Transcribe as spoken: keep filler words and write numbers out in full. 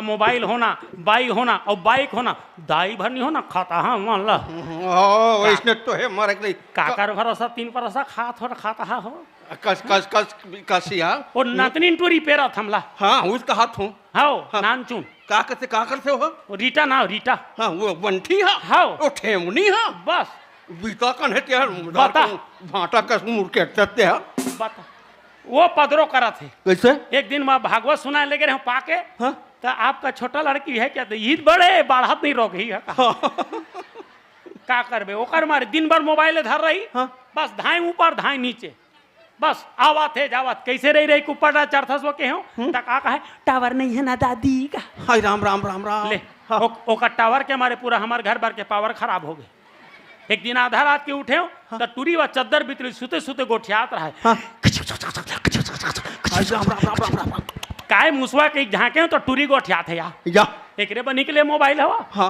Mobile होना, बाई होना अउ बाइक होना, दाई भर नहीं होना, खाता हा मन ला। ओ, वइसने तो हे, मरे के नहीं। काकर भरोसा, तीन परोसा खात हो, खाता हा हो। कस, कस, कस, कस यार। ओ नतनीन टूरी पेरत हमला। हाँ, उस कहात हूँ। हाओ, हाँ। नानचुन। का करथे, का करथे हो? ओ रीटा ना, रीटा। हाँ, वो बंठी हा। हाओ। ओ ठेमनी हा। बस। बीता कन हे तेहर, बता। भांटा कस मुड़ के तेहर। बता। वो पदरो करत हे। कइसे? एक दिन मैं भागवत सुनाए लगे रहे हूँ पाके। हाँ। त आपका छोटा लड़की है क्या? त ईद बड़े बाढ़त नहीं रोक ही है का? हाँ। का करबे? ओकर मारे दिन भर मोबाइल धर रही। हाँ। बस धाए ऊपर, धाए नीचे। बस आवत हे, जावत, कइसे रही रही के ऊपर चढ़थस वो के हो? हम्म। त का कहे? टावर नहीं है ना दादी का। हाय राम, राम, राम, राम। ले, हाँ। ओ-, ओकर टावर के मारे पूरा हमर घर भर के पावर खराब हो गे। एक दिन आधा रात के उठे हो, हाँ। त टूरी वा चद्दर बितरी सुते सुते गोठियात रहे। हाँ। हाय राम, राम, राम, राम, राम, राम। काय मुसवा के झांके हो त टूरी गोठियात हे या। या। एकरे बर निकले मोबाइल हवा। हाँ।